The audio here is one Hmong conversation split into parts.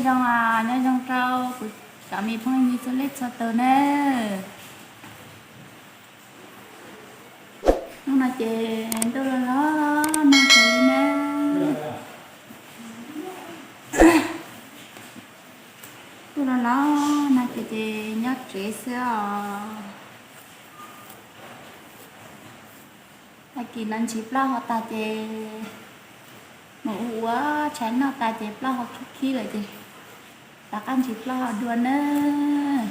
Zoo, nyob zoo rau kuv cov me phooj ywg txhua leej txhua tus nawb. Hnub no ces ntuj los los nag kawg li nawb. Ntuj los los nag ces ces nyob tsev xwb os. Tag kis no ntsis plaub hau tas ces mus ua ua tshais noj tas ces plaub hau khib khib lawm ces rov qab ntsis plaub hau dua nawb.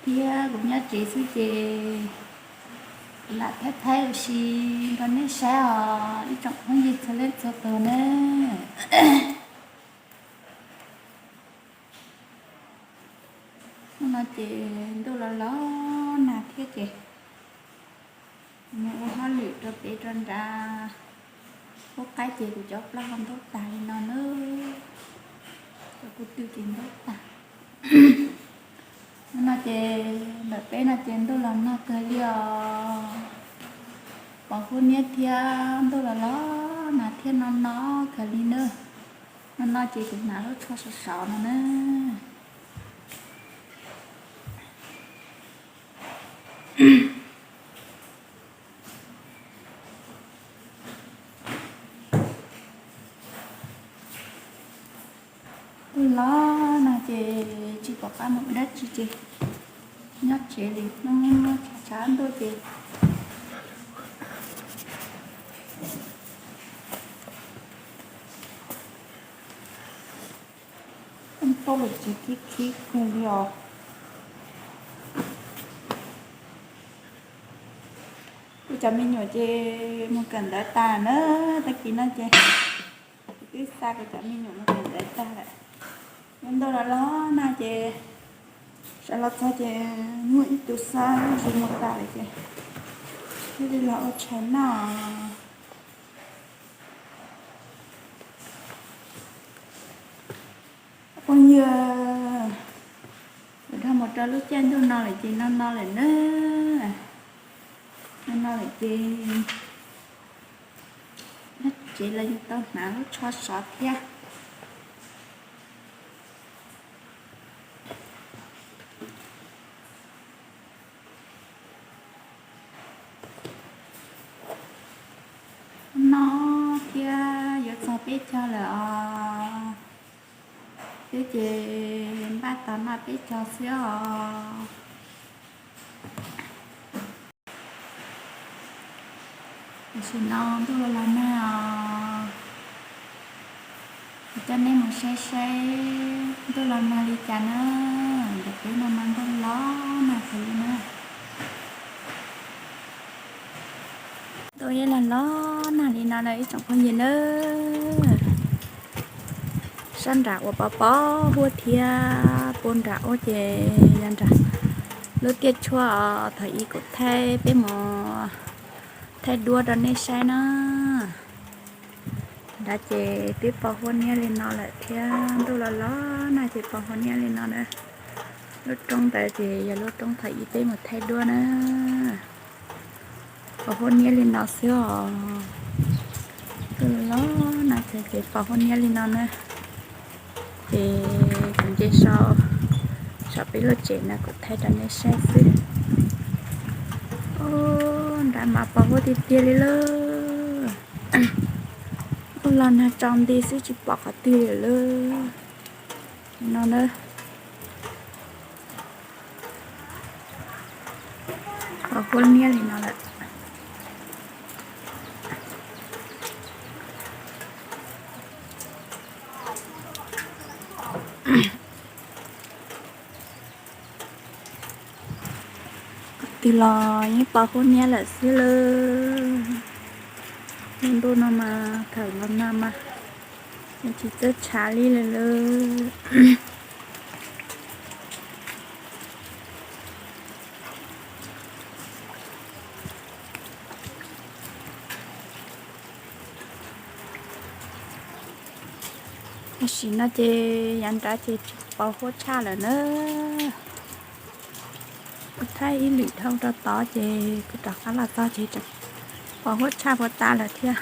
Thiab kuv nyob tsev xwb ces kuv lam thaij thaij ua si rau nej saib os ib tsoom phooj ywg txhua leej txhua tus nawb. Hnub no ces ntuj los los nag thiab ces mus ua hauj lwm rau pem rau nrad. Pub qaib ces kuv cov plaub hau ntaub tag li no nawb, cov kuv twm ces ntaub tag. Hnub no ces ntawm peb no ces ntuj los nag kawg li os. Pos huab niab thiab ntuj los los nag thiab no no kawg li nawb. No no ces kuv hnav lub tsho sov sov no nawb. Ntuj los nag ces tsis pom qab mus ua dab tsi ces nyob tsev li no tshav tshav ntuj ces tauj lawm tsis khib khib kawg li os. Kuv cov me nyuam ces mus kawm ntawv tas na, tag kis no ces kuv twb xa kuv cov me nyuam mus kawm ntawv tag lawm. Ntuj los los nag ces sawv los txog ces muaj ib tug xab zis mus tas lawm ces thiaj li los ua tshais noj. Phooj ywg, kuv dhau mus rau lub caij ntuj no lawm ces no no lawm na. No no lawm ces nyob tsev los yeej tau hnav lub tsho sov thiab. No thiab yuav txog peb caug lawm os. Twb ces npaj tos noj peb caug xwb os. Tam sim no ntuj los los nag os. Kuv coj nej mus saib saib ntuj los nag li cas na. Ntawm peb no mas ntuj los nag kawg li na. Ntuj yeej los los nag li no na ib tsoom phooj ywg na. Sab nram uas pov pov huab thiab puag nram ub ces yog nram lub tiaj tshuab os. Thaum ub kuv thaij peb mus thaij duab rau nej saib na. Nrad ces twb pos huab niab li no lawm thiab, ntuj los los nag ces pos huab niab li no na. Lub roob ntawd ces yog lub roob thaum ub peb mus thaij duab na. Pos huab niab li no xwb os. Ntuj los los nag ces pos huab niab li no na. Ces kuv nce sau saum peb lub tsev no kuv thaij rau nej saib xwb. Nrad mas pos huab tiag tiag li lawm. Ntuj los nag tsaus nti xwb tsis pom qhov twg lawm lauj. No na. Pos huab niab li no lawm. Qhov twg los yeej pos huab niab lawm xwb lauj. Lub ntuj no mas thaum los nag mas yeej tsis txawj tshav li lawm lauj. Tam sim no ces yav nrad ces tsis pos huab tshaj lawm na. Kuv thaij ib lwm dhau rau tod ces kuv rov qab los txog ces pos huab tshaj puas tas lawm thiab.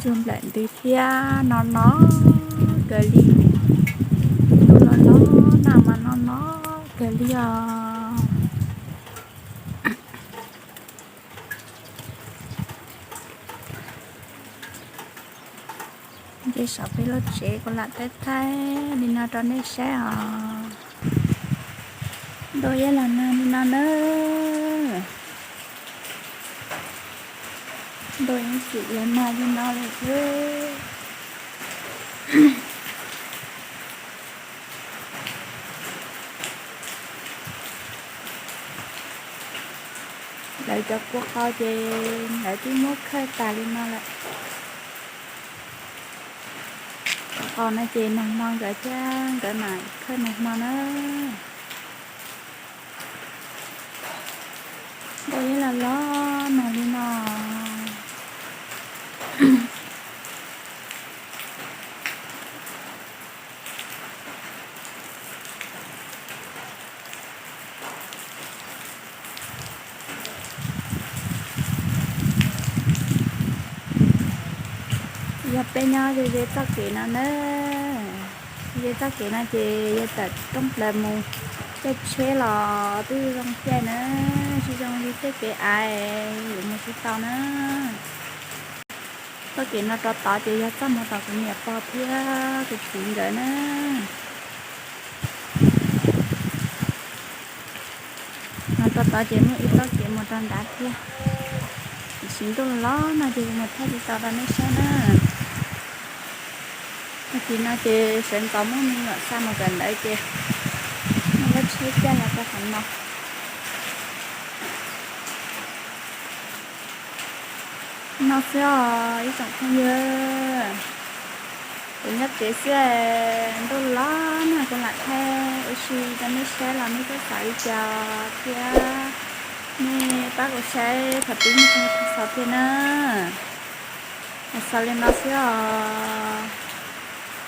Tsuag nplaim ntws thiab no no kawg li. Ntuj los los nag mas no no kawg li os. Nce saum peb lub tsev kuv lam thaij thaij li no rau nej saib os. Ntuj yeej los nag li no nawb. Ntuj yeej txwm los nag li no lawm xwb. Lawv cov kua qos ces lawv twb muab khawb tas li no lawm. Cov qos no ces nag hmo nkawd thiab nkawd mam khawb nag hmo na. Ntuj yeej los los nag li no. Yog peb nyob ze ze txoj kev no na, ze txoj kev no ces yog tawm rooj plaws mus caij tsheb los twb zoo caij na, tsis zoo li tej kev av yuav mus tsis tau na. Txoj kev no rau tod ces yog txoj mus tom kuv niam pog thiab kuv txiv nkawd na. No rau tod ces muaj ib txoj kev mus rau nrad thiab. Tiam sis ntuj los no ces kuv mus thaij tsis tau rau nej saib na. Tag kis no ces sawv ntxov muab me nyuam xa mus kawm ntawv ces muaj lub tsheb caij los rau qhov no. No xwb os ib tsoom phooj ywg, kuv nyob tsev xwb, ntuj los nag kuv lam thaij ua si rau nej saib los nej txhob xav li cas thiab, nej pab kuv saib thaum pib mus txog thaum xaus thiab na. Xaus li no xwb os.